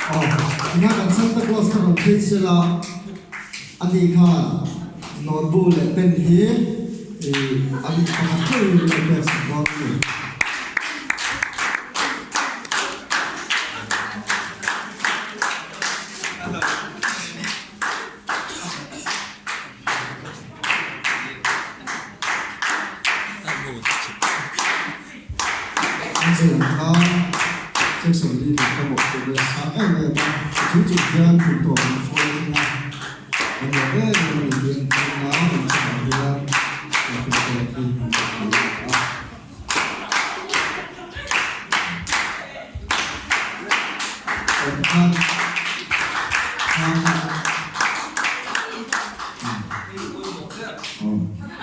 Aw, ina kan Santa Claus kha rawn phei sela, ani khan notebook leh pen hi a mit pakhat theuhin min lo pek sak dawn a ni. An zir ang khan section leader ka mawh tur leh sang em em a, chu chu hian kum tawp an hruai thin a, an lo em em a ni hian tuna kan chungah hian kan kum tawp hi an lo ni a.